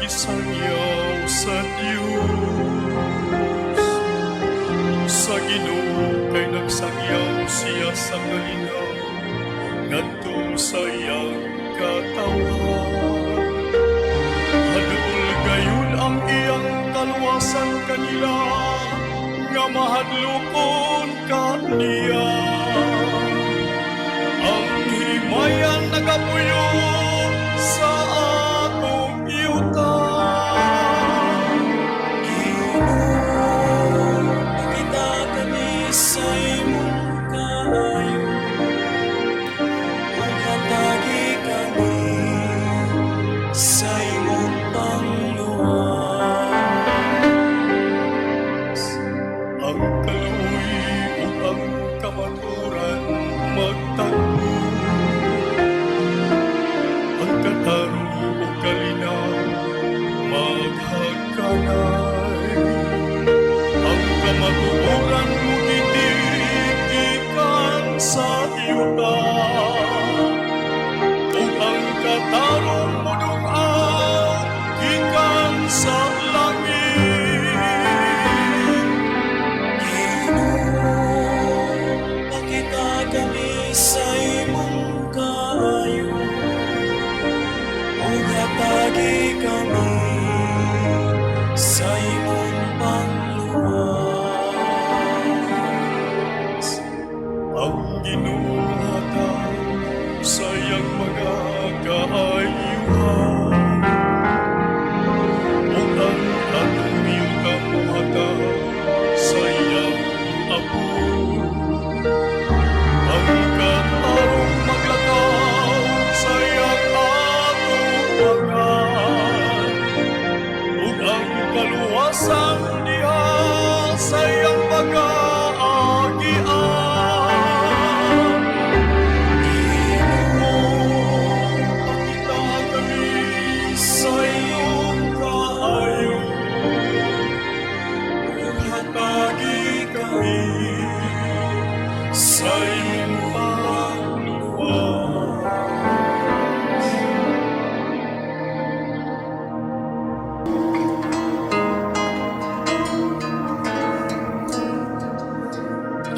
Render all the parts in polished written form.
gisangyaw sa Dios, sa Ginoo, kay nagsangyaw siya sa kalinaw ngadto sa iyang katawhan. Haduol gayud ang iyang kaluwasan kanila nga mahadlokon kaniya. Ang himaya nagapuyo sa atong yuta. Ginoo, pakita kami sa imong kaayo ug hatagi kami sa imong pangluwas. Ang kaluoy ug ang kamatuoran magtagbo. Ang katarong ug kalinaw maghagkanay. Ang kamatuoran mugitik gikan sa yuta ug ang katarong modung-aw gikan sa langit. Ginoo, pakita kami sa imong kaayo ug hatagi kami sa imong pangluwas. Ang Ginoo hatag sa iyang mga kaayuhan ug ang atong yuta mohatag sa iyang apon. Ang katarong maglakaw sa iyang atubangan ug ang kaluwasan diha sa iyang pag-aagian. Ginoo, pakita kami sa iyong kaayo ug hatagi kami sa iyong pangluwas.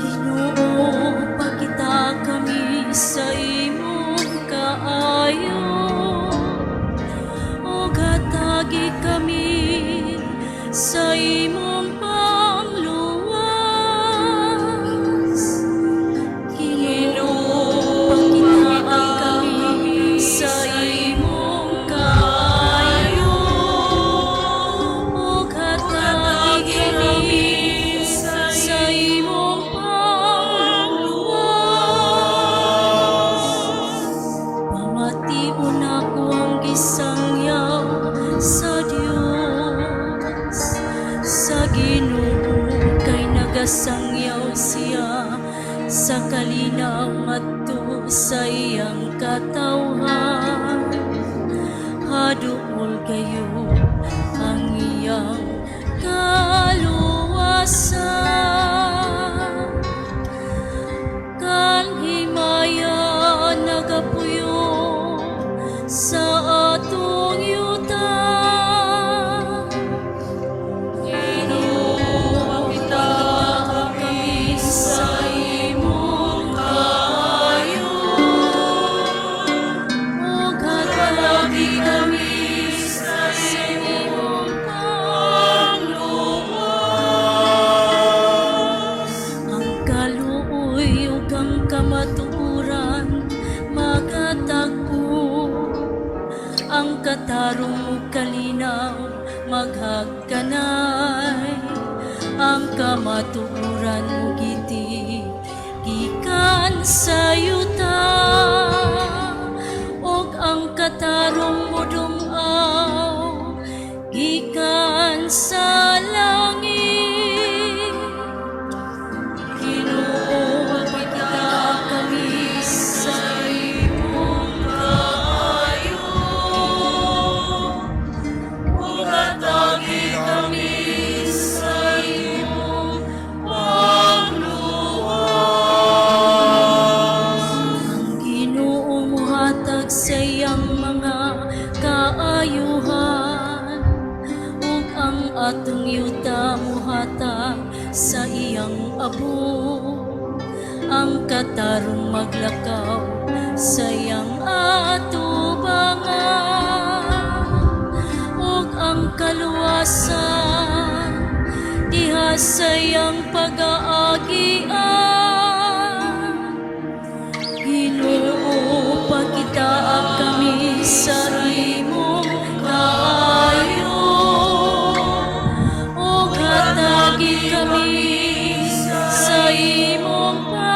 Ginoo, pakita kami sa imong kaayo ug hatagi kami sa imong pangluwas. Ginoo, pakita kami sa imong kaayo ug hatagi kami sa imong pangluwas. Pamation nako ang gisangyaw sa Dios, sa Ginoo, kay nagasangyaw siya sa kalinaw ngadto sa iyang katawhan. Haduol gayud ang iyang kaluwasan. Kan himaya nagapuyo sa atong yuta. Ginoo, pakita kami sa imong kaayo ug hatagi kami sa imong pangluwas. Ang kaluoy ug ang kamatuoran magatagpo. Ang katarong ug kalinaw maghagkanay. Ang kamatuoran mugitik gikan sa yuta ug ang katarong modung-aw gikan sa langit. Ginoo, pakita kami sa imong kaayo ug hatagi kami sa imong pangluwas. Katarong maglakaw sa iyang atubangan ug ang kaluwasan diha sa iyang pag-aagian. Ginoo, pakitaa kami sa imong kaayo ug hatagi kami sa imong pagluwas.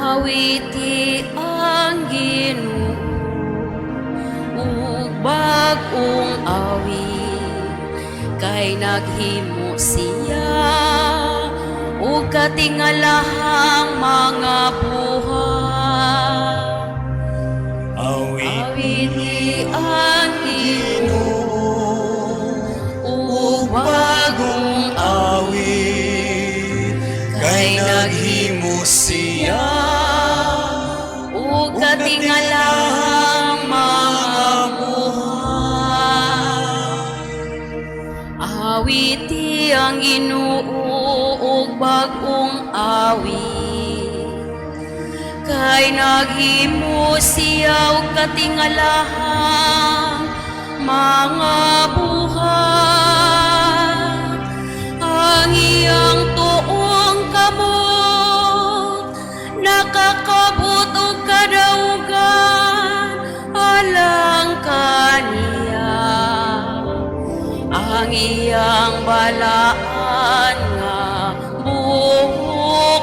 Awiti ang Ginoo ug bag-ong awit, kay naghimo siya og katingalahang mga buhat. Awit Awiti ang Ginoo ug bagong awit, kay naghimo siya ug katingalahang mga buhat. Awiti ang Ginoo ug bag-ong awit, kay naghimo siya og katingalahang mga buhat. Ang iyang tuong kamot nakakabot og kadaugan alang kaniya. Ang iyang balaan nga bukton.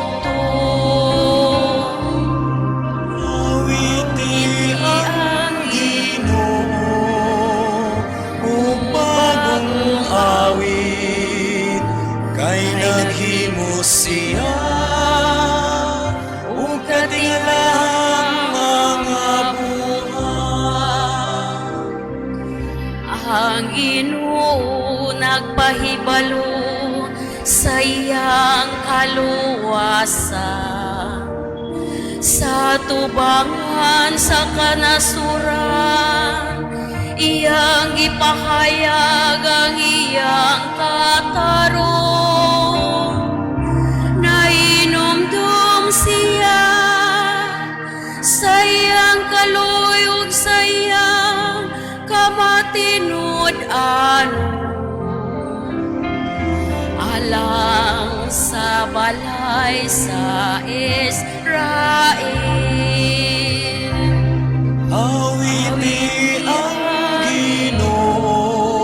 Awiti ang Ginoo ug bagong awit, kay naghimo siya ug katingalahang mga buhat. Ang Ginoo nagpahibalo sa iyang kaluwasan sa tubangan sa kanasuran. Iyang ipahayag ang iyang katarong. Nainomdom siya sa iyang kaluoy ug sa iyang kamatinud-anon alang sa balay sa Israel. Awiti ang Ginoo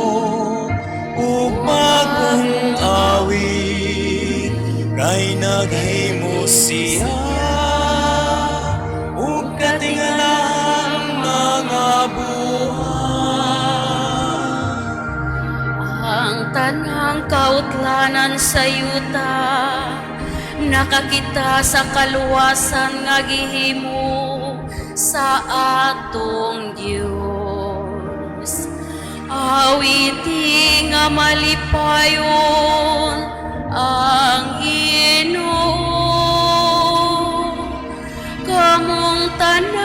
ug bagong awit, kay naghimo siya ug katingalahang mga buhat. Ang tanang kautlanan sa yuta nakakita sa kaluwasan nga gihimo sa atong Dios. Awiti nga malipayon ang Ginoo. Kamong tanan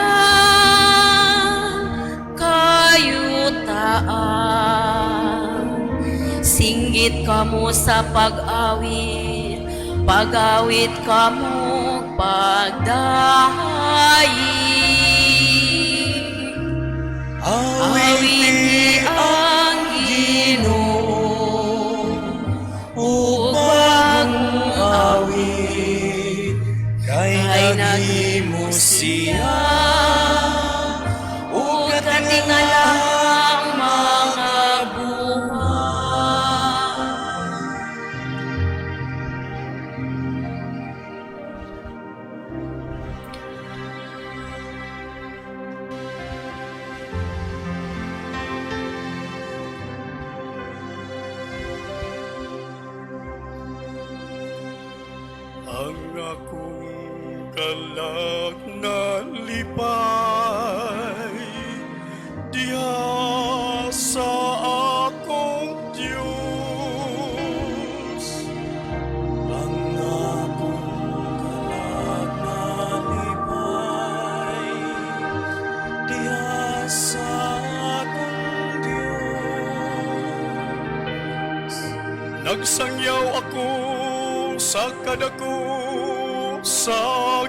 kayutaan. Singgit kamo sa pag-awit, pag-awit kamo pagdahay. Awiti ang Ginoo ug bagong awit, kay naghimo siya ug katingalahang mga buhat. Ang akong kalag nalipay diha sa akong Diyos. Nagsangyaw ako sa kadako sa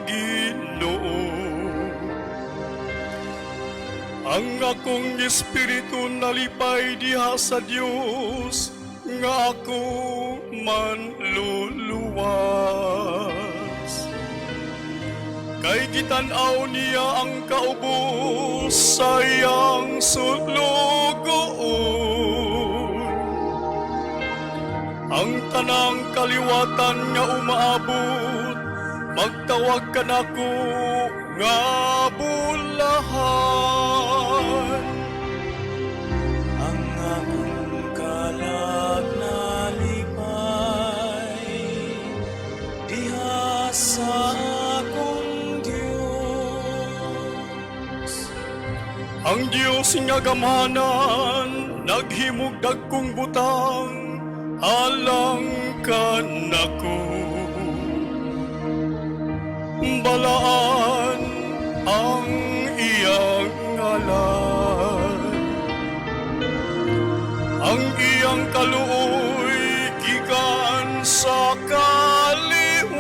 Ginoo. Ang akong espiritu nalipay diha sa Dios nga ako manluluwas. Kay gitan-aw niya ang kaubos sa iyang sulugoon. Ang tanang kaliwatan nga umaabot, magtawag kanako nga bulahan. Ang akong kalag nalipay diha sa akong Dios. Ang Dios nga gamhanan, naghimog dagkong butang alang kanako. Balaan ang iyang ngalan. Ang iyang kaluoy gikan sa kaliwatan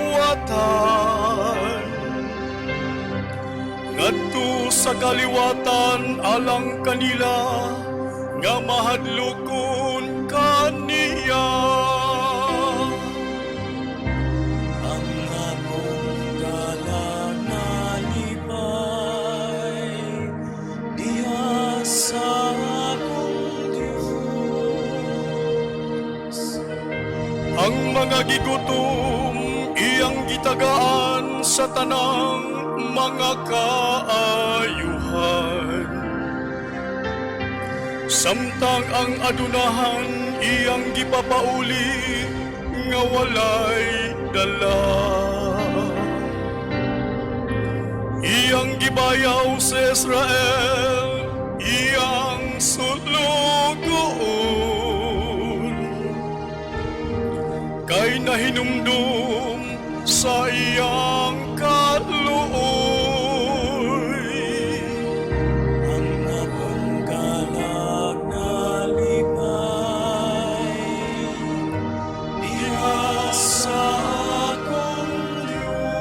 ngadto sa kaliwatan alang kanila nga mahadlokon kaniya. Ang akong kalag nalipay diha sa akong Dios. Ang mga gigutom iyang gitagaan sa tanang mga kaayuhan. Samtang ang adunahan iyang gipapauli nga walay dala. Iyang gibayaw sa Israel, iyang sulugoon. Kay nahinumdum sa iyang kaluoy. Ang akong kalag nalipay diha sa akong Dios.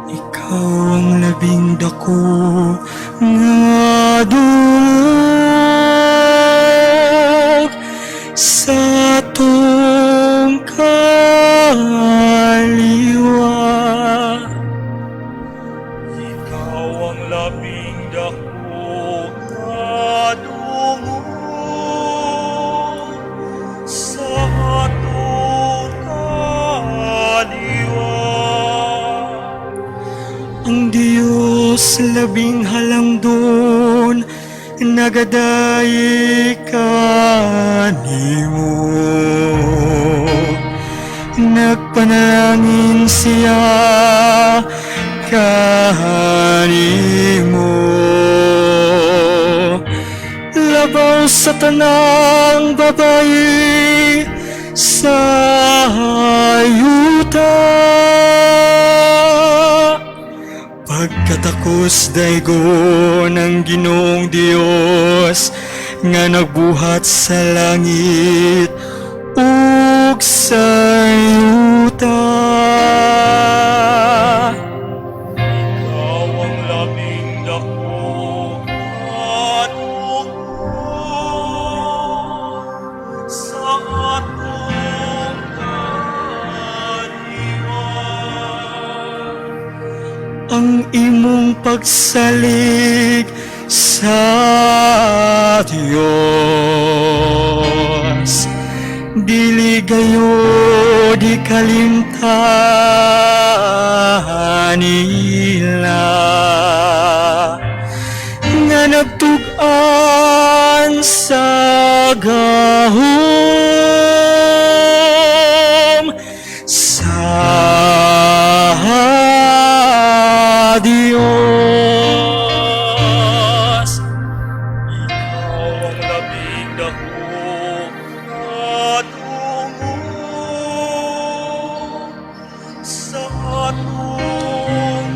Ikaw ang labing dako nga dungog sa atong kaliwa. Ikaw ang labing dako nga dungog sa atong kaliwa. Ang Diyos labing halangdon, nagadayi kanimo. Nagpanalangin siya kanimo. Labaw sa tanang babayi sa yuta. Pagkatakos daygon ang Ginoong Dios nga nagbuhat sa langit ug sa yuta. Ikaw ang labing dako nga dungog sa atong kaliwa. Ang imong pagsalig sa Dios dili gayod ikalimtan nila nga nagtug-an Sa gahom sa Dios. Ikaw ang labing dako nga dungog sa atong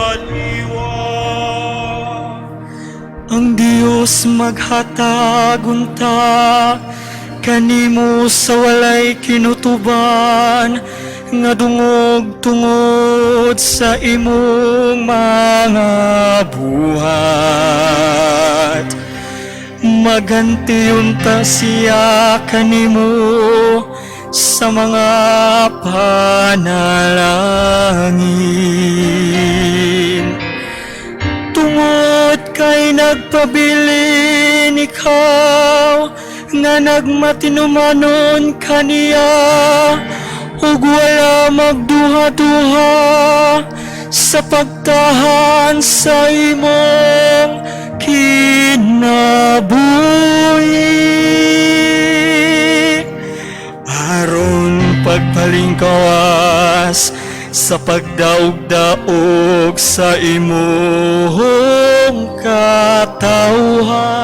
kaliwa. Ang Dios maghatag unta kanimo sa walay kinutuban nga dungog tungod sa imong mga buhat. Maganti unta siya kanimo sa mga panalangin. Tungod kay nagpabilin ikaw nga nagmatinumanon kaniya ug wala magduha-duha sa pagtahan sa imong kinabuhi aron pagpalingkawas sa pagdaog-daog sa imong katawhan.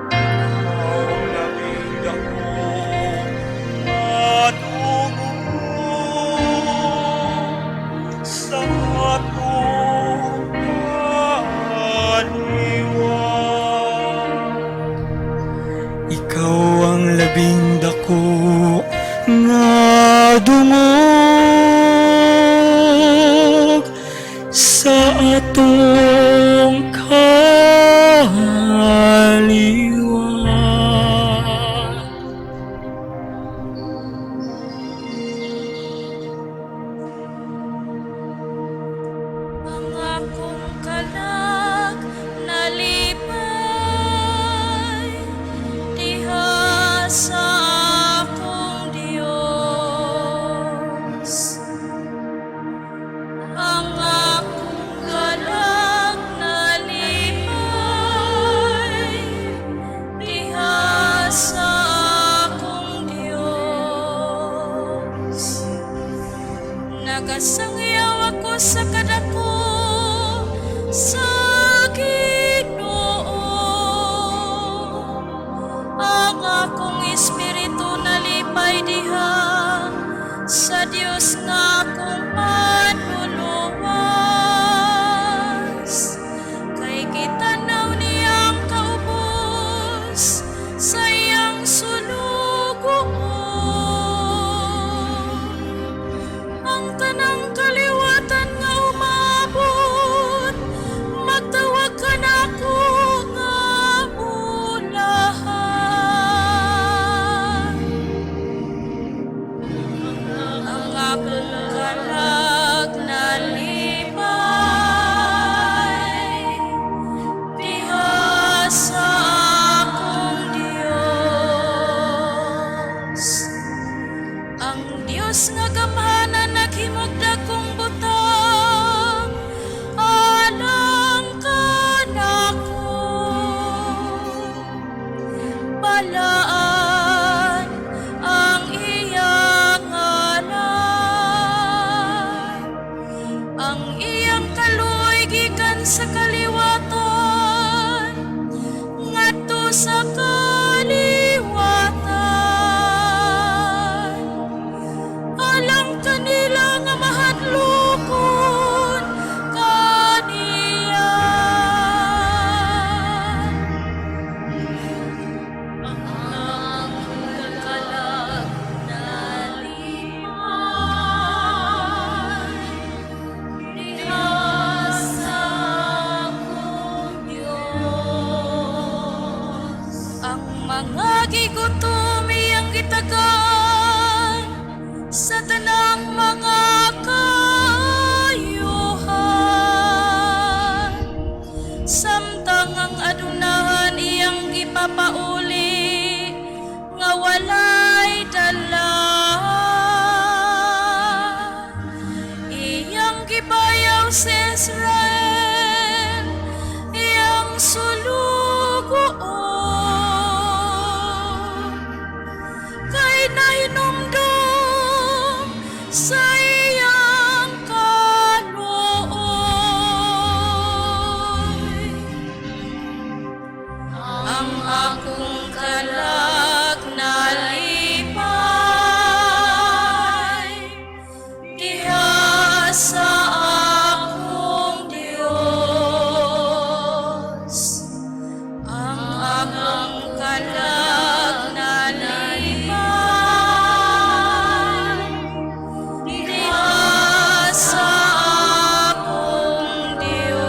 Ikaw ang labing dako nga dungog sa atong kaliwa. Ikaw ang labing dako nga dungog sa atong kaliwa. Ang akong kalag nalipay diha sa akong Dios. Ang akong kalag nalipay diha sa akong Dios. Nagasangyaw ako sa kadako sa Ginoo. Ang akong espiritu nalipay diha sa Dios nga akong manluluwas. Kay gitanaw niya ang kaubos sa iyang sulugoon. Ang tanang kaliwatan nga umabot magtawag kanako nga bulahan. Ang akong kalag nalipay diha sa akong Dios. Ang Dios nga gamhanan naghimog dakong butang alang kanako. Balaan ang iyang ngalan. Ang iyang kaluoy gikan sa kaliwatan ngadto sa kaliwatan alang kanila nga mahadlokon kaniya. Ang kalag nalipay diha sa akong Diyos. Ang mga gigutom iyang gitagaan sa tanang mga kaayuhan. Samtang ang adunahan iyang gipapauli nga walay dala. Iyang gibayaw si Israel. Ang akong kalag nalipay diha sa akong Dios. Ang akong kalag nalipay diha sa akong Dios.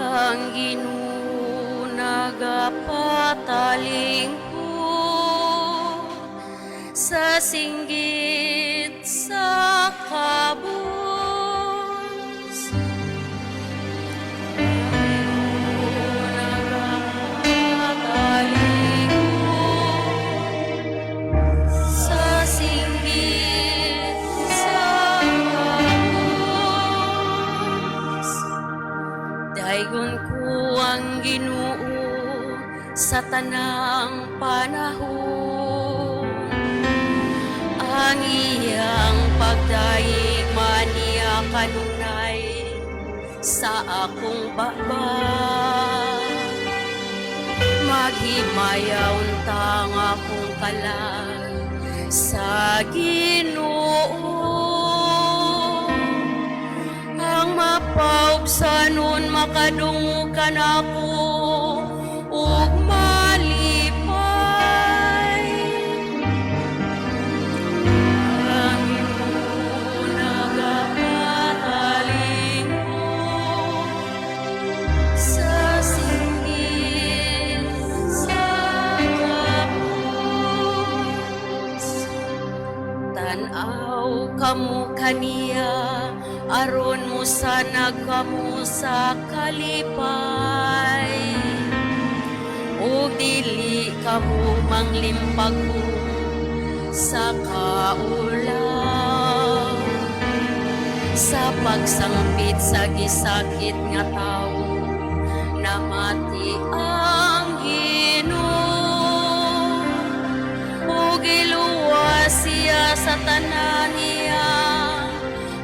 Ang Ginoo nagapatalingkod sa singgit sa kabus. Ang Ginoo nagapatalingkod sa singgit sa kabus. Daygon ko ang Ginoo sa tanang panahon. Ang iyang pagdayeg maniya kanunay sa akong baba. Maghimaya unta ang akong kalag sa Ginoo. Ang mapaubsanon makadungog kanako ug malipay. Ang Ginoo nagapatalingkod sa singgit sa kabus. Tan-aw kamo kaniya aron mosanag kamo sa kalipay ug dili kamo manglimpago sa kaulaw sa pagsangpit sa gisakit nga tawo. Namati ang Ginoo ug giluwas siya sa tanan niya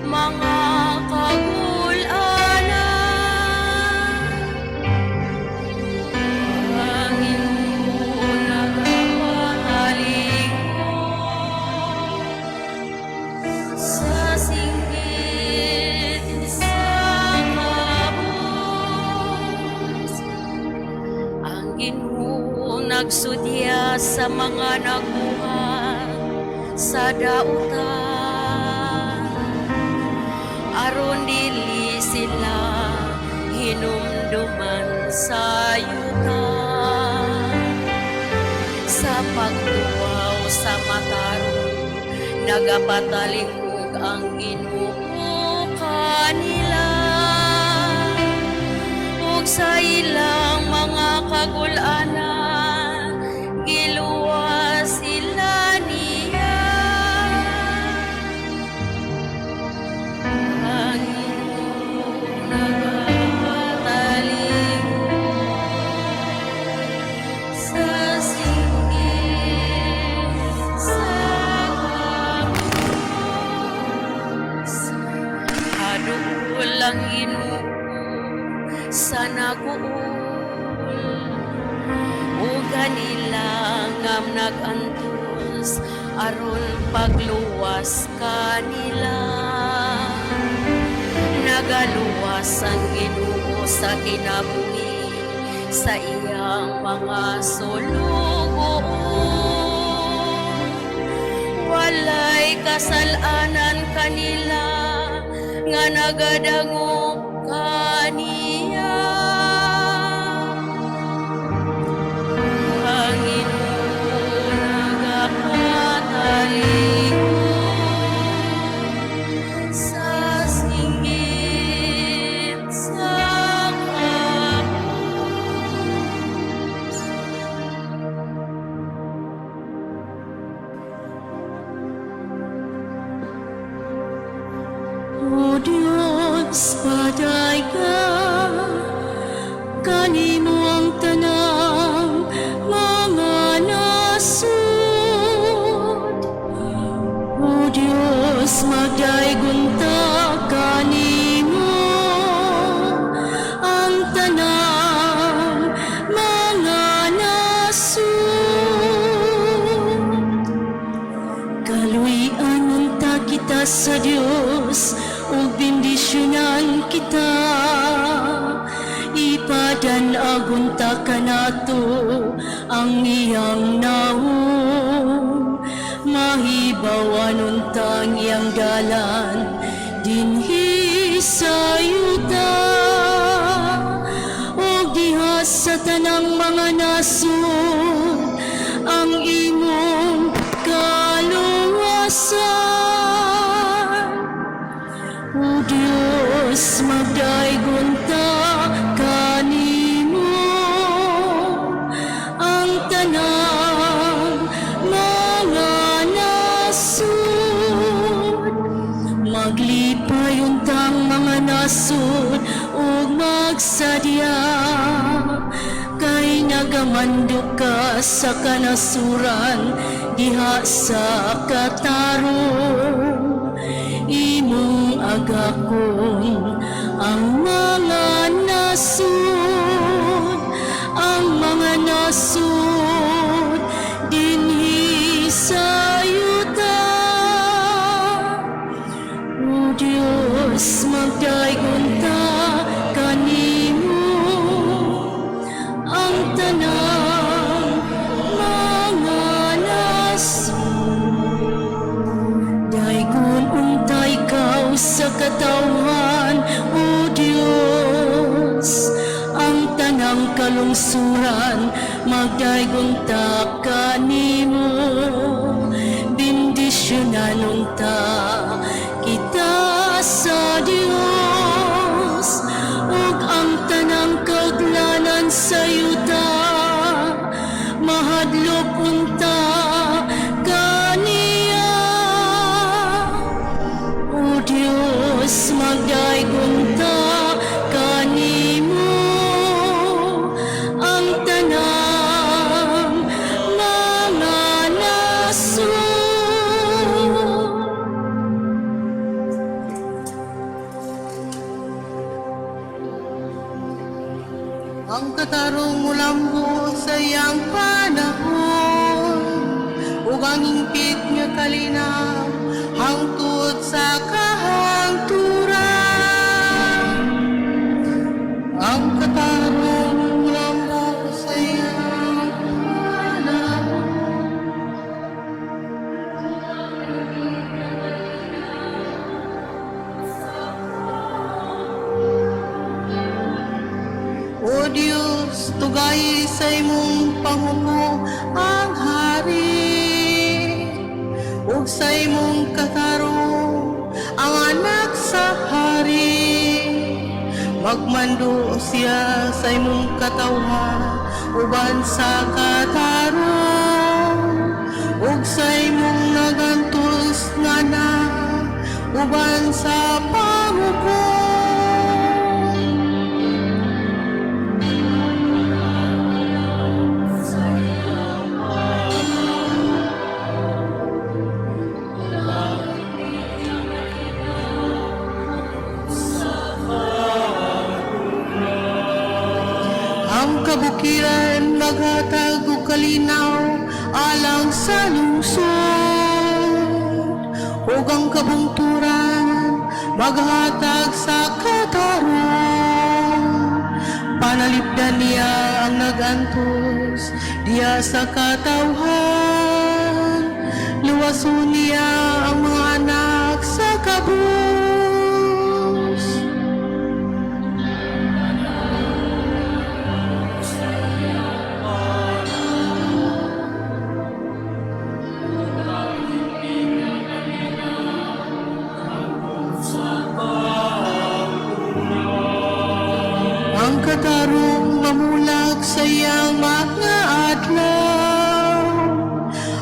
mga kagul-anan. Ang Ginoo nagapatalingkod sa singgit sa kabus. Ang Ginoo nagsudya sa mga nagbuhat sa dautan aron dili sila hinumduman sa yuta. Sa pagtuwaw sa matarong, nagapatalingkod ang Ginoo kanila ug sa ilang mga kagul-anan giluwas sila niya. Ang Ginoo nagapatalingkod sa singgit sa kabus. Haduol ang Ginoo sa naguol ug kanila nga nag-antos aron pagluwas kanila. Nagaluwas ang Ginoo sa kinabuhi sa iyang mga sulugoon. Walay kasalanan kanila nga nagadangop kaniya. Ang Ginoo nagapatalingkod sa singgit sa kabus. O Diyos, padayga kanimo ang tanang mga nasod. O Diyos, magdaygon ta kanimo ang tanang mga nasod. Kaluy-an unta kita sa Dios ug bendisyonan kita. Ipadan-ag unta kanato ang iyang nawong. Mahibawan unta ang iyang dalan dinhi sa yuta ug diha sa tanang mga nasod ang imong kaluwasan. O Diyos, magdaygon ta kanimo ang tanang mga nasod. Maglipay untang mga nasod ug magsadya kay nagamando ka sa kanasuran diha sa katarong. Imong agakon ang mga nasod, ang mga nasod dinhi sa yuta. O Diyos, magdaygon ta kanimo ang tanang mga nasod. Daygon unta ikaw sa katawhan, O Diyos, ang tanang kalungsuran, magdaygon ta kanimo. Bendisyonan unta kita sa Dios ug ang tanang kauglanan sa yuta mahadlok unta kaniya. O Diyos, magdaygon ta kanimo ang tanang mga nasod. Ang katarong mulambo sa iyang panahon ug ang hingpit nga kalinaw hangtod sa kahangturan. Ang katarong mulambo sa iyang panahon. O Diyos, tugay sa imong panghukom ang hari ug sa imong katarong ang anak sa hari. Magmando siya sa imong katawhan uban sa katarong ug sa imong nagantos nga anak uban sa panghukom. Ang kabukiran maghatag og kalinaw alang sa lungsod ug ang kabungturan maghatag sa katarong. Panalipdan niya ang nagantos diha sa katawhan. Luwason niya ang mga anak sa kabus. Ang katarong mamulag sa iyang mga adlaw.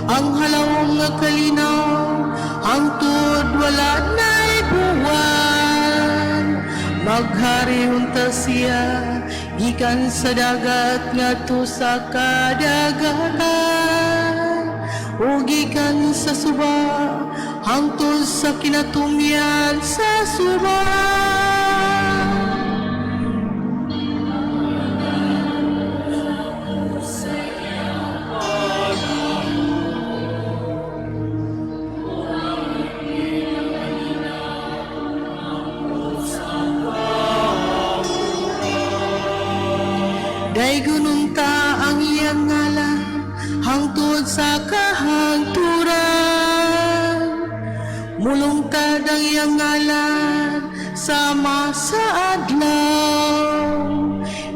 Ang halawom nga kalinaw, hangtod wala na'y buwan. Maghari unta siya, gikan sa dagat ngadto sa kadagatan. ug gikan sa suba hangtod sa kinatumyan sa suba. Daygon unta ang iyang ngalan hangtod sa kahangturan. Mulungtad ang iyang ngalan sama sa adlaw.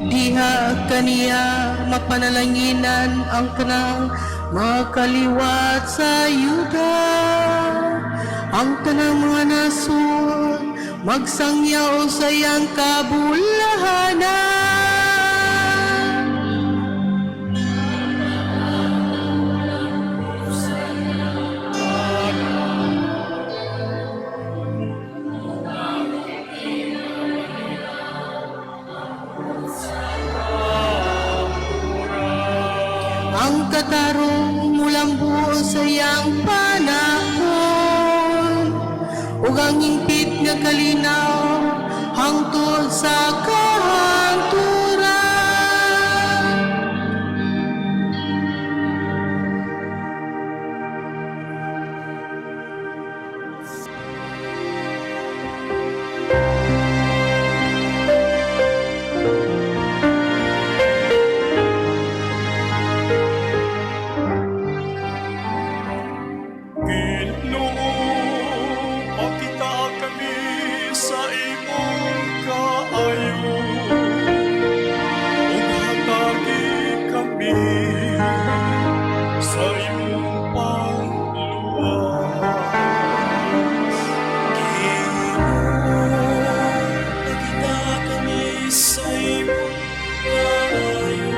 Diha kaniya mapanalanginan ang tanang mga kaliwat sa Yuda. Ang tanang mga nasod magsangyaw sa iyang kabulahanan. Ang katarong mulambo sa iyang panahon ug ang hingpit nga kalinaw hangtod sa kahangturan. Ginoo, pakita kami sa imong kaayo ug hatagi kami sa imong pangluwas. Ginoo, pakita kami sa imong kaayo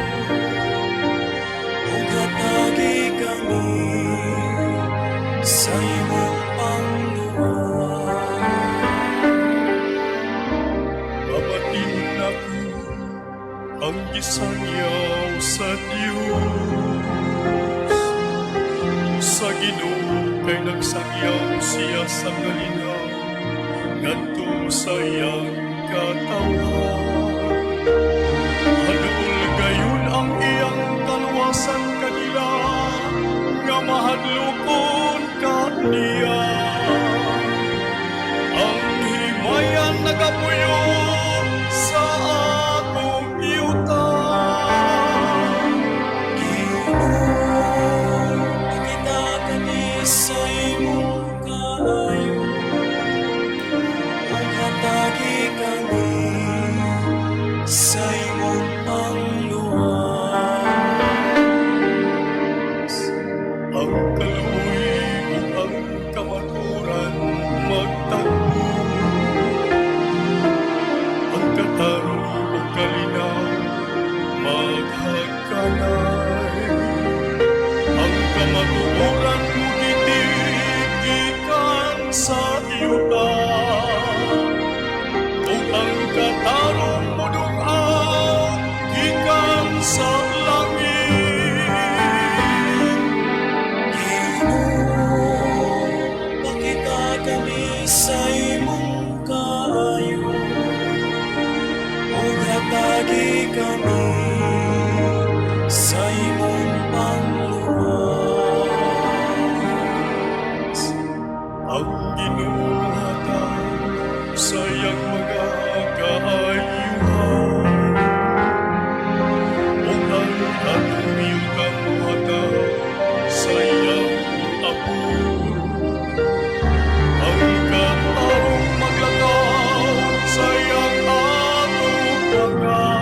ug hatagi kami sa imong pangluwas. Mabation nako ang gisangyaw sa Dios. Sa Ginoo kay nagsangyaw siya sa kalinaw ngadto sa iyang katawhan. Haduol gayon ang iyang kaluwasan kanila nga mahadlokon kaniya. Ang himayan nagapuyo sa atong yuta. Ginoo, pakita kami sa imong kaayo ug hatagi kami sa imong pangluwas. Ang kaluoy ug ang kamatuoran magtagbo. Ang katarong ug kalinaw maghagkanay. Ang kamatuoran mugitik gikan sa yuta ug ang katarong modung-ag gikan sa langit. Ginoo, pakita kami sa imong kaayo ug hatagi kami sa imong pangluwas. Ang Ginoo hatag sa iyang mga kaayuhan ug ang atong yuta mohatag sa iyang apor. Ang katarong maglakaw sa iyang atubangan.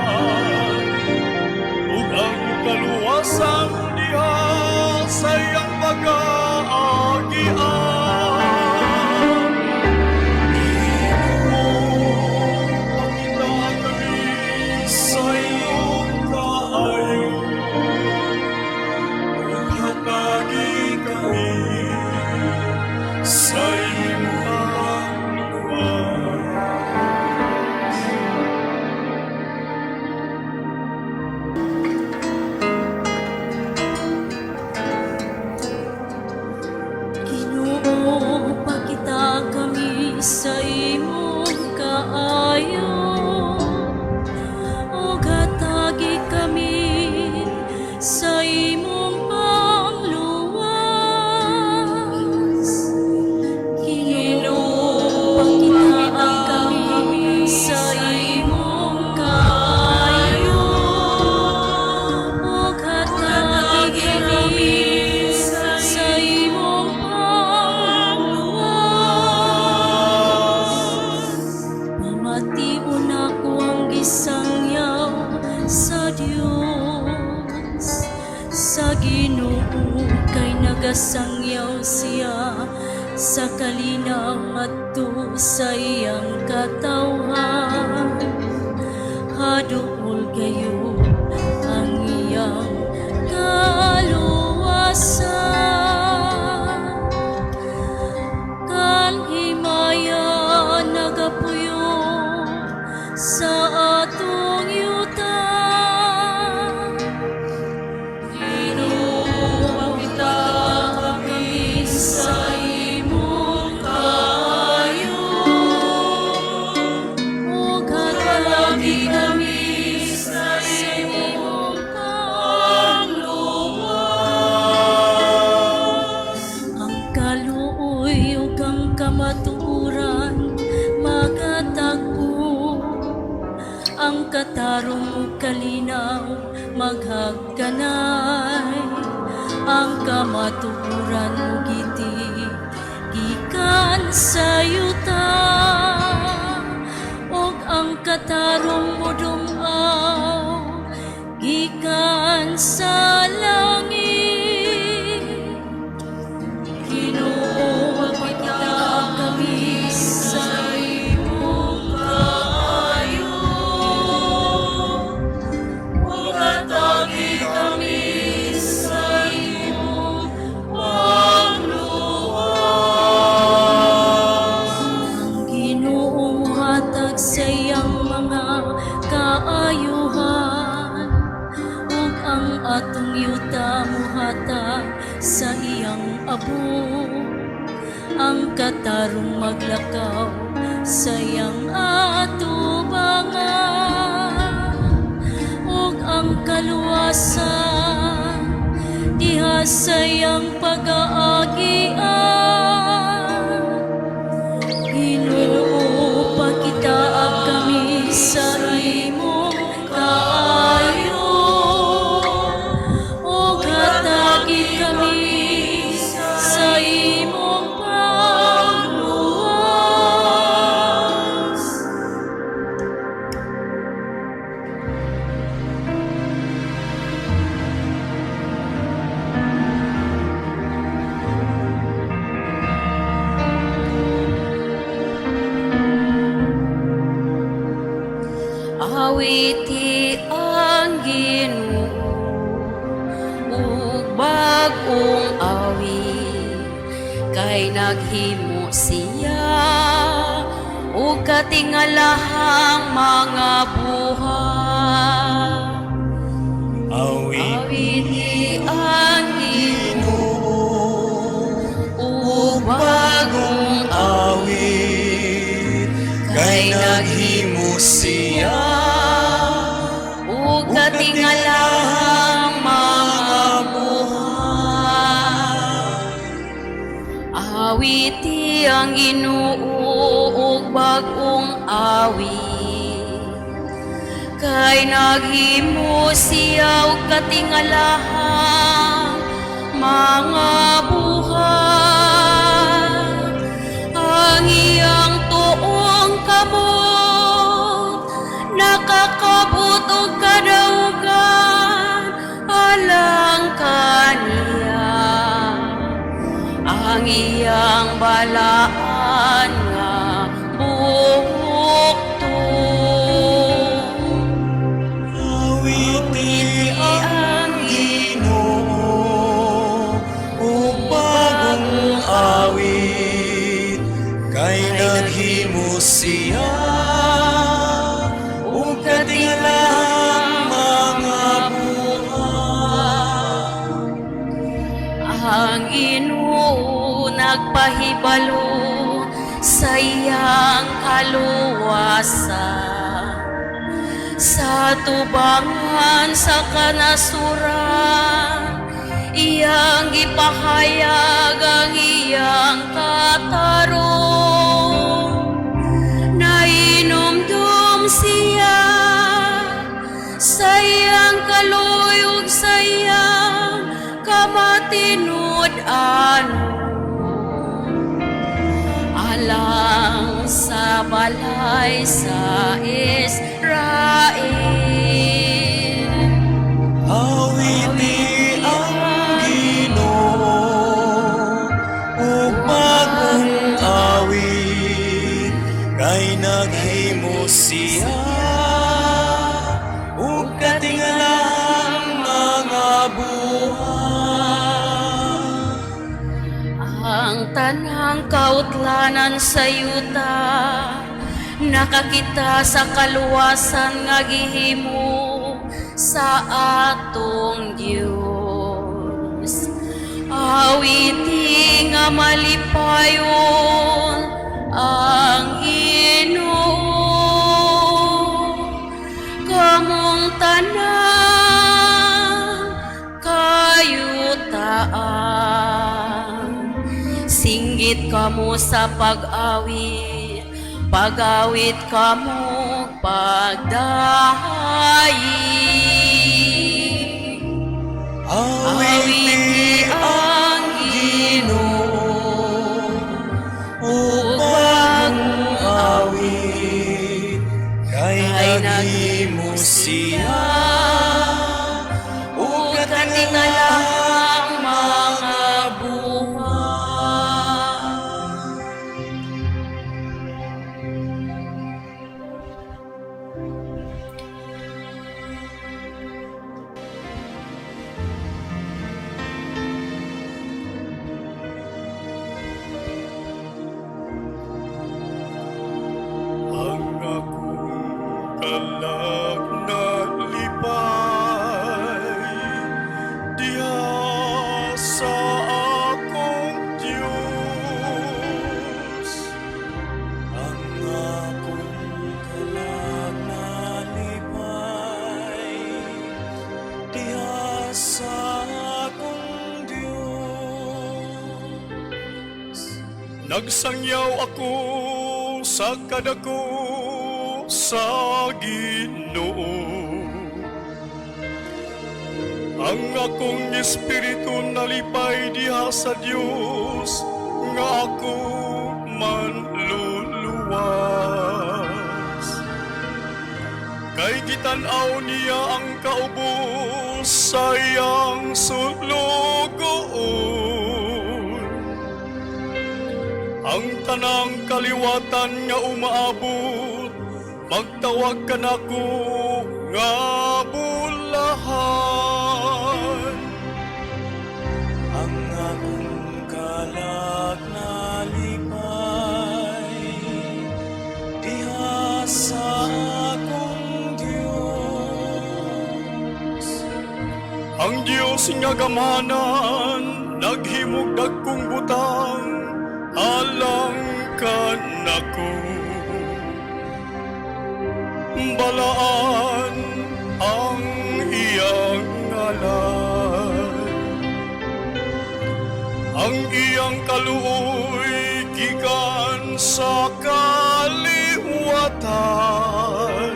Nagsangyaw siya sa kalinaw ngadto sa iyang katawhan. Haduol kayo ang iyang kaluwasan. Kan himaya nagapuyo sa atong yuta. Ginoo, kita kami sa imong kaayo. Ug hatagi kami sa imong pagluwas. Ang kaluoy ug ang kamatuoran magatagpo. Ang katarong ug kalinaw maghagkanay. Ang kamatuoran mugiti gikan sa yuta ug ang katarong modung-aw gikan sa langit. Ginoo, kita kami sa imong kaayo. Ug hatagi kami sa imong pagluwas. Ang Ginoo mohatag sa iyang mga kaayuhan ug ang atong yuta mohatag sa iyang abo. Ang katarong maglakaw sa iyang atubangan ug ang kaluwasan diha sa iyang pag-aagian. Ginoo, pakitaa kami sa imong kaayo ug hatagi kami sa imong pagluwas. Awiti ang Ginoo ug bag-ong awit, kay naghimo siya og katingalahang mga buhat. Awit Awiti ang Ginoo ug bagong awit, kay naghimo siya ug katingalahang mga buhat. Awiti ang Ginoo ug bag-ong awit, kay naghimo siya og katingalahang mga buhat. Ang iyang tuong kamot nakakabot og kadaugan alang kaniya. Ang iyang balaan nga bukton. Awiti ang Ginoo ug bagong awit, kay naghimo siya ug katingalahang mga buhat. Ang Ginoo nagpahibalo sa iyang kaluwasan sa tubangan sa kanasuran. Iyang gipahayag ang iyang katarong. Nahinumdum siya sa iyang kaluoy ug sa iyang kamatinud-anon alang sa balay sa Israel. Awiti ang Ginoo. Kay naghimo siya ug katingalahang mga buhat. Ang tanang kautlanan sa yuta nakakita sa kaluwasan nga gihimo sa atong Dios. Awiti nga malipayon ang Ginoo. Kamong tanan kayutaan. Singgit kamo sa pag-awit, pag-awit kamo pagdahay. Awiti ang Ginoo ug bagong awit, kay naghimo siya ug katingalahang mga buhat. Ang akong kalag nalipay diha sa akong Diyos. Ang akong kalag nalipay diha sa akong Dios. Nagsangyaw ako sa kadako sa Ginoo. Ang akong espiritu nalipay diha sa Dios nga ako manluluwas. Kay gitan-aw niya ang kaubos sa iyang sulugoon. Ang tanang kaliwatan nga umaabot, magtawag ka nako nga bulahan. Ang akong kalag nalipay diha sa akong Dios. Ang Diyos nga gamanan, naghimog dagkong butang, alang kanako. Balaan ang iyang ngalan. Ang iyang kaluoy gikan sa kaliwatan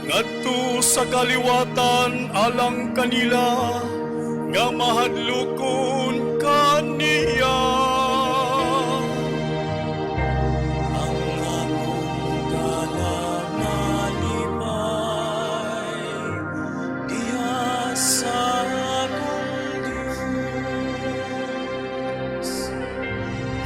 ngadto sa kaliwatan alang kanila nga mahadlokon kaniya. Ang akong kalag nalipay diha sa akong Dios.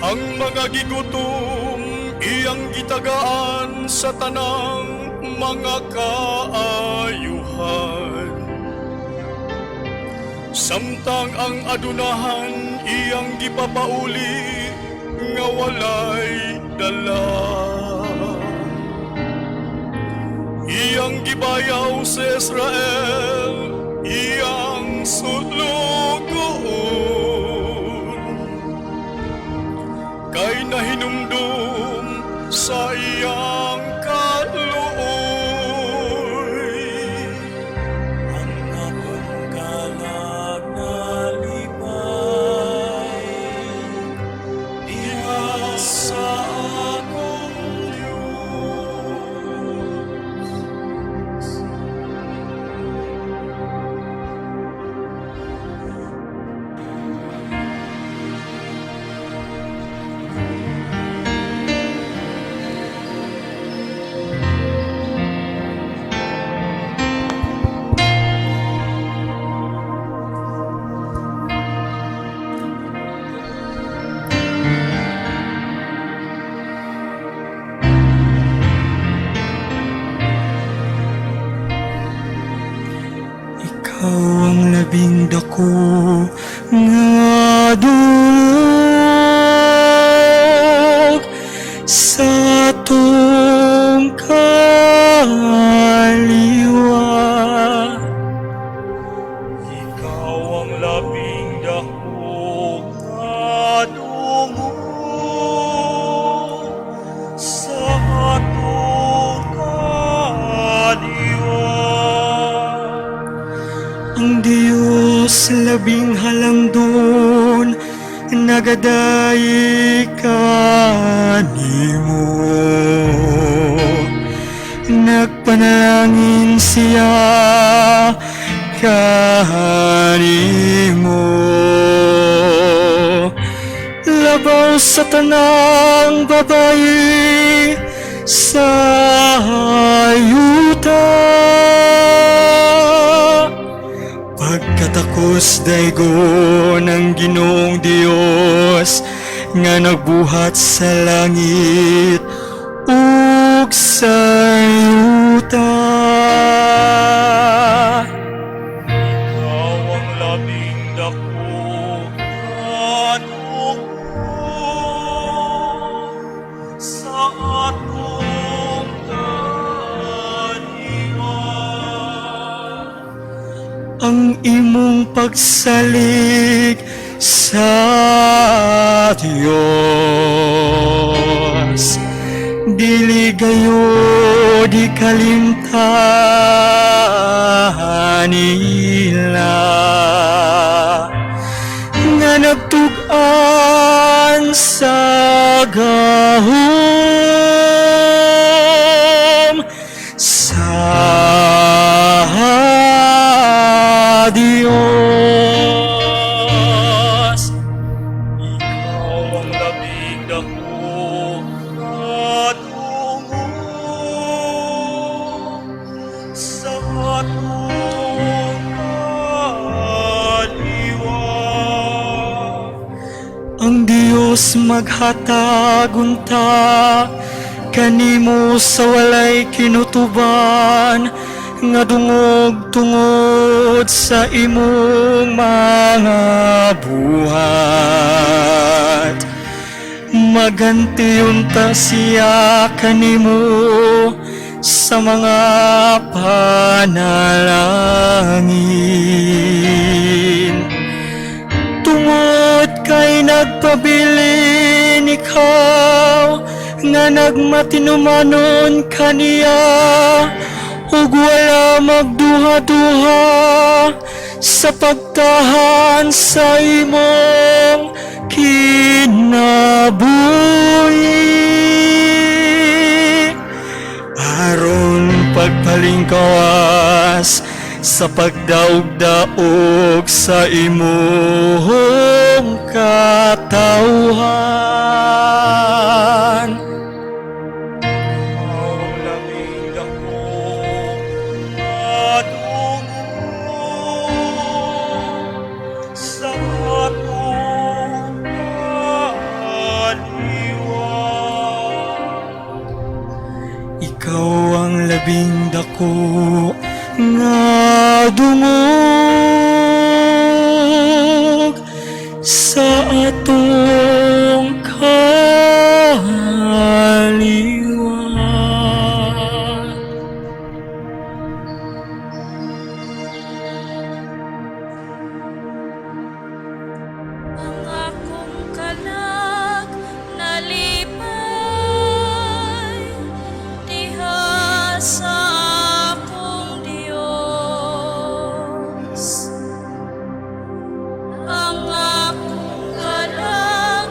Ang mga gigutom iyang gitagaan sa tanang mga kaayuhan. Samtang ang adunahan iyang gipapauli nga walay dala. Iyang gibayaw sa Israel, iyang sulugoon. Kay nahinumdum sa iyang kaluoy. Ang akong kalag nalipay diha sa akong Dios. dako nga dungog sa atong kaliwa. Ikaw ang labing dako nga dungog sa atong kaliwa. Ang Diyos labing halangdon nagadaig kanimo. Nagpanalangin siya kanimo. Labaw sa tanang babayi sa yuta. Pagkatakos daygon ang Ginoong Dios nga nagbuhat sa langit ug sa yuta. Ikaw ang labing dako nga dungog sa atong kaliwa. Ang imong pagsalig sa Dios dili gayod ikalimtan nila nga nagtug-an sa gahom sa Dios. Ikaw ang labing dako nga dungog sa atong kaliwa. Ang Dios maghatag unta kanimo sa walay kinutuban nga dungog tungod sa imong mga buhat. Maganti unta siya kanimo sa mga panalangin. Tungod kay nagpabilin ikaw nga nagmatinumanon kaniya ug wala magduha-duha sa pagtahan sa imong kinabuhi aron pagpalingkawas sa pagdaog-daog sa imong katawhan. Ikaw ang labing dako nga dungog sa atong kaliwa. Ikaw ang labing dako nga dungog sa atong kaliwa. Ang akong kalag nalipay diha sa akong Dios. Ang akong kalag.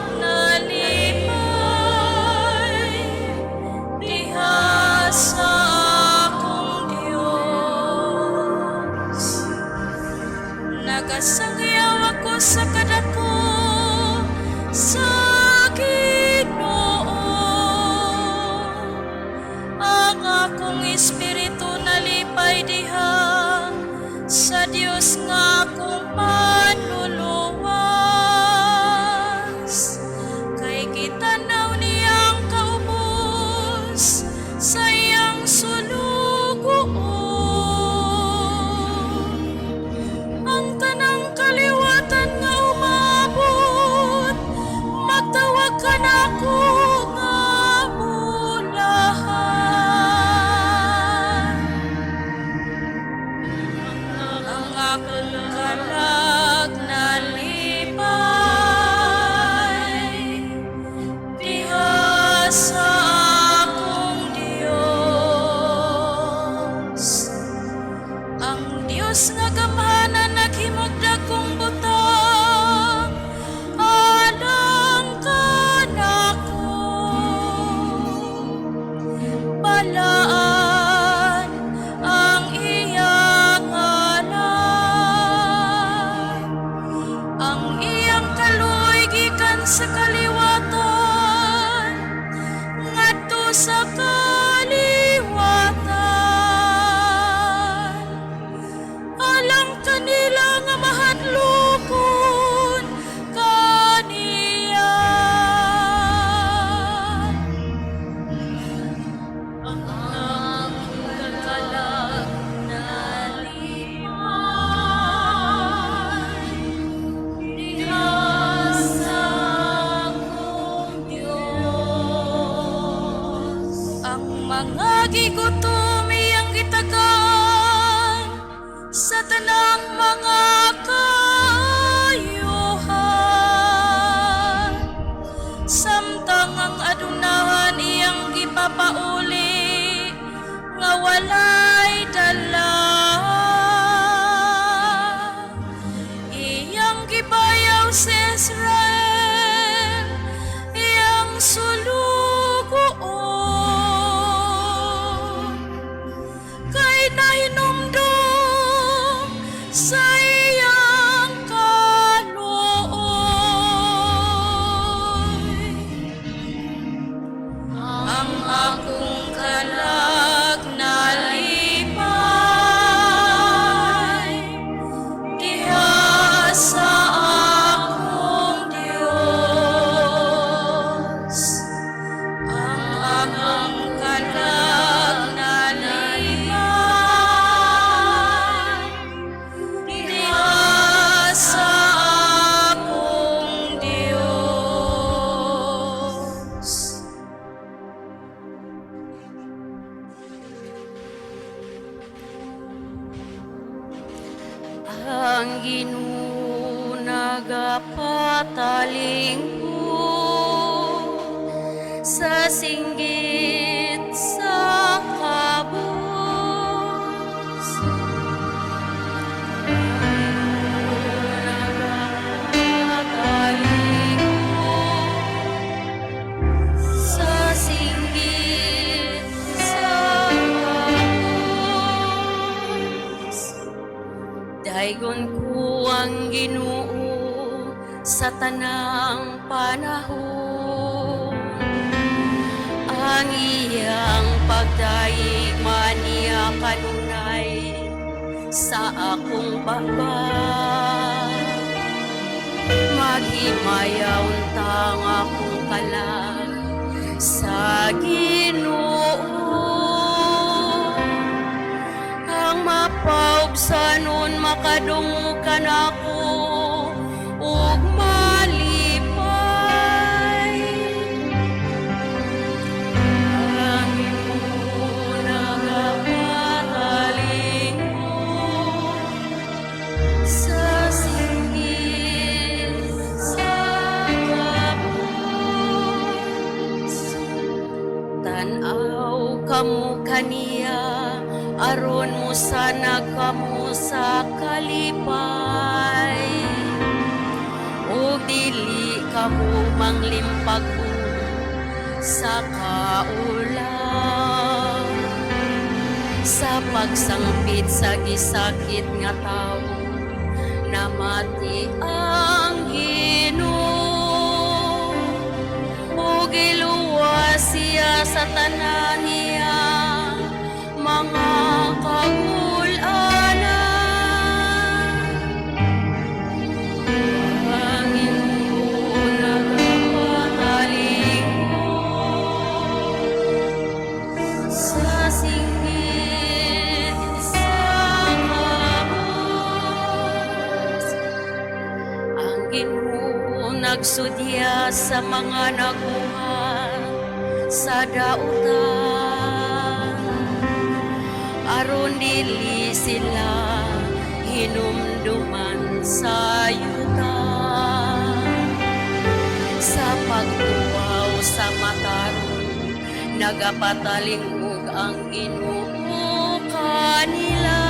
Kanako nga bulahan. Ang akong kalag nalipay diha sa akong Dios. Ang Dios nga gamhanan naghimog dakong butang alang kanako. Balaan ang iyang ngalan. Ang iyang kaluoy gikan sa kaliwatan ngadto sa kaliwatan alang kanila nga mahadlokon kaniya. Ang kalag nalipay diha sa akong Diyos. Ang mga gigutom iyang gitagaan sa tanang mga kaayuhan, samtang ang adunahan iyang gipapauli nga walay dala. Iyang gibayaw si Israel, iyang sulugoon, kay nahinumdum sa iyang kaluoy. Ang akong kalag nalipay diha sa akong Diyos. Ang akong kalag nalipay diha sa akong Diyos. Ang Ginoo nagapatalingkod sa singgit sa kabus. Ang Ginoo nagapatalingkod sa singgit sa kabus. Daygon ko ang Ginoo sa tanang panahon. Ang iyang pagdayeg maniya kanunay sa akong baba. Maghimaya unta ang akong kalag sa Ginoo. Ang mapaubsanon makadungog kanako ug malipay. Ang Ginoo nagapatalingkod sa singgit sa kabus. Tan-aw kamo kaniya aron mosanag kamo sa kalipay ug dili kamo manglimpag sa kaulaw sa pagsangpit sa gisakit nga tawo. Namati ang Ginoo ug giluwas siya sa tanan niya mga kagul-anan. Ang Ginoo nagapatalingkod sa singgit sa kabus. Ang Ginoo nagsudya sila sa mga nakuha sa dautan, aron dili sila hinumduman sa yuta. Sa pagtuwaw sa matarong, nagapatalingog ang Ginoo kanila,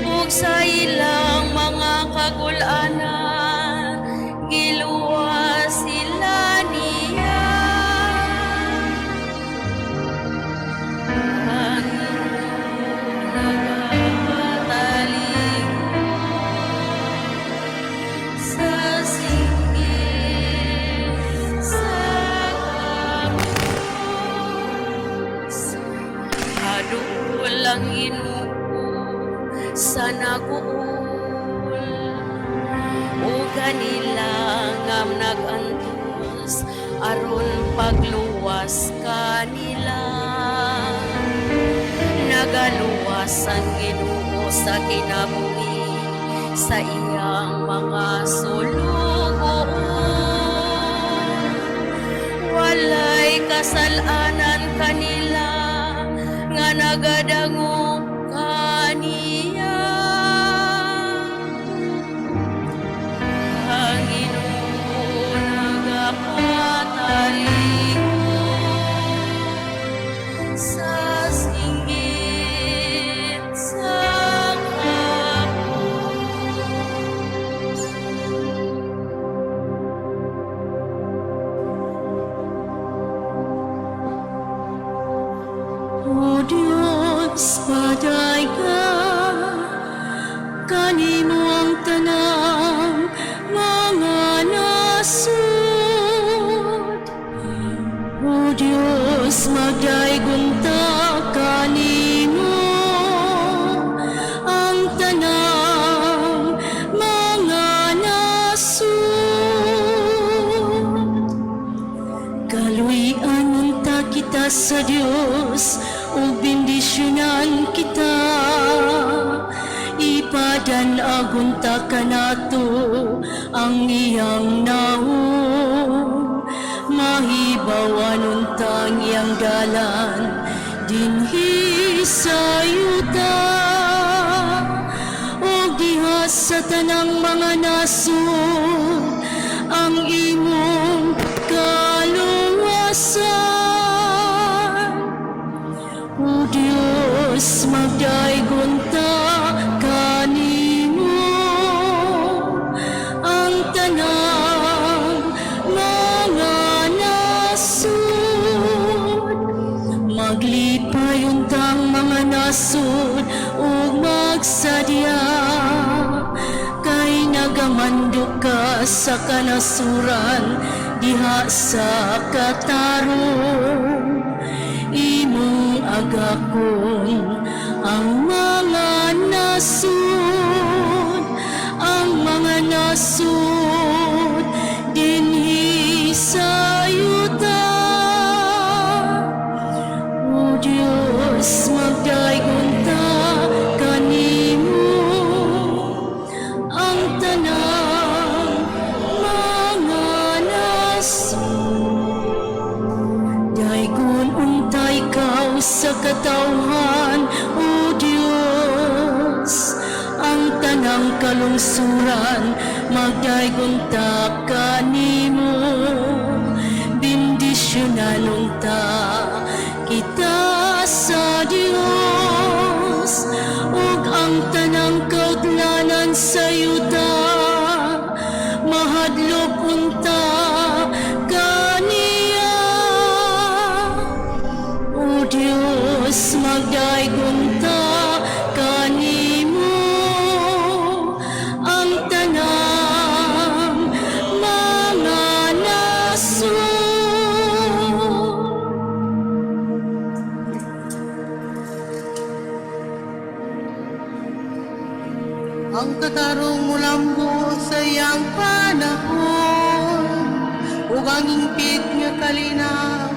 ug sa ilang mga kagul-anan, giluwas sila niya. Ang nagapatalingog sa singgit sa kapos. Haduol ang Ginoo sa naguol o kanila nga nag-antos aron pagluwas kanila. Nagaluwas ang Ginoo sa kinabuhi sa iyang mga sulugoon. Walay kasalanan kanila nga nagadangop kaniya. Ang Ginoo nagapatalikod sa singgit sa kapos. O Diyos, padayga, kanimo ang tanang mga nasod. O Diyos, magdaygon ta kanimo ang tanang mga nasod. Kaluy-an unta kita sa Dios ug bendisyonan kita. Ipadan-ag unta kanato ang iyang nawong. Mahibawan unta ang iyang dalan dinhi sa yuta ug diha sa tanang mga nasod ang imong kaluwasan. O Diyos, magdaygon ta kanimo ang tanang mga nasod. Maglipay untang mga nasod ug magsadya kay nagamando ka sa kanasuran diha sa katarong. Imong agakon ang mga nasod, ang mga nasod dinhi sa yuta. O Diyos, magdaygon ta kanimo ang tanang mga nasod. Daygon unta ikaw sa katawhan, O Diyos, ang tanang kalungsuran, magdaygon ta kanimo. Bendisyonan unta kita sa Dios ug ang tanang kautlanan sa yuta mahadlok unta kaniya. O Diyos, magdaygon ta kanimo ang tanang mga nasod. Ang katarong mulambo sa iyang panahon ug ang hingpit nga kalinaw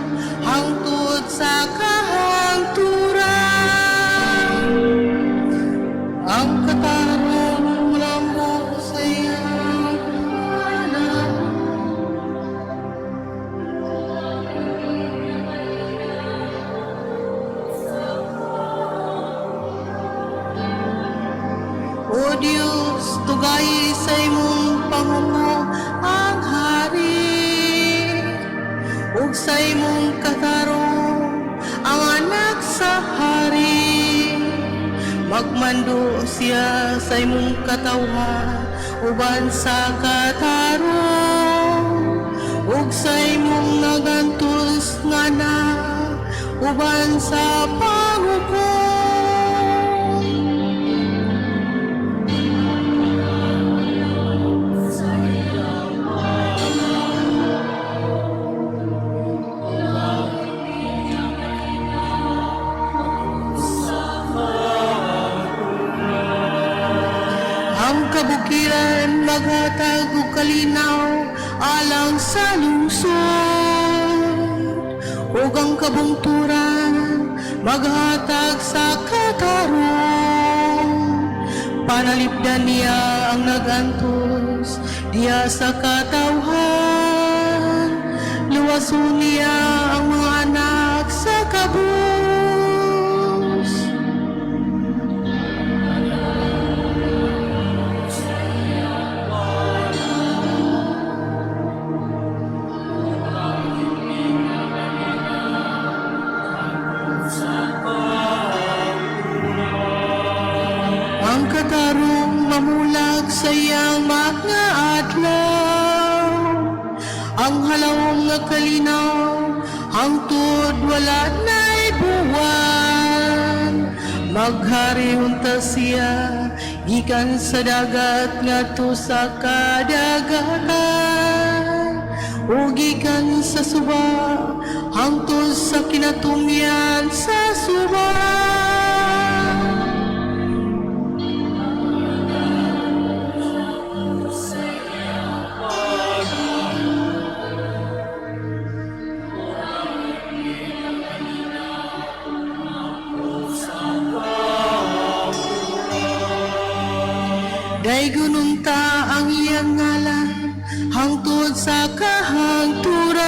hangtod sa kahangturan. Ang katarong mulambo sa iyang panahon. Mugayi sa imong panguko ang hari, ug sa imong katarong ang anak sa hari. Magmando siya sa imong katawhan uban sa katarong, ug sa imong nagantos nga anak uban sa panghukom. Ang kabukiran maghatag og kalinaw alang sa lungsod, ug ang kabungturan maghatag sa katarong. Panalipdan niya ang nagantos diha sa katawhan. Luwason niya ang mga anak sa kabus. Ang katarong mamulag sa iyang mga adlaw. Ang halawom nga kalinaw, hangtod wala na'y buwan. Maghari unta siya, gikan sa dagat ngadto sa kadagatan, ug gikan sa suba hangtod sa kinatumyan sa suba. Daygon unta ang iyang ngalan hangtod sa kahangturan.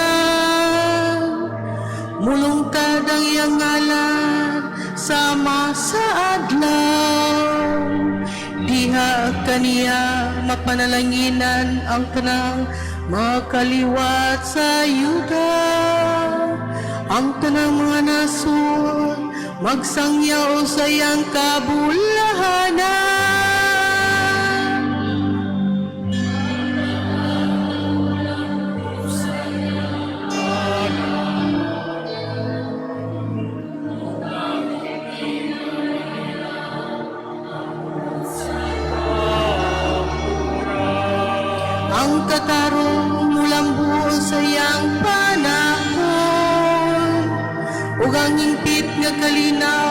Mulungtad ang iyang ngalan sama sa adlaw. Diha kaniya mapanalanginan ang tanang mga kaliwat sa Yuda. Ang tanang mga nasod magsangyaw sa iyang kabulahanan. Ang katarong mulambo sa iyang panahon, ug ang hingpit nga kalinaw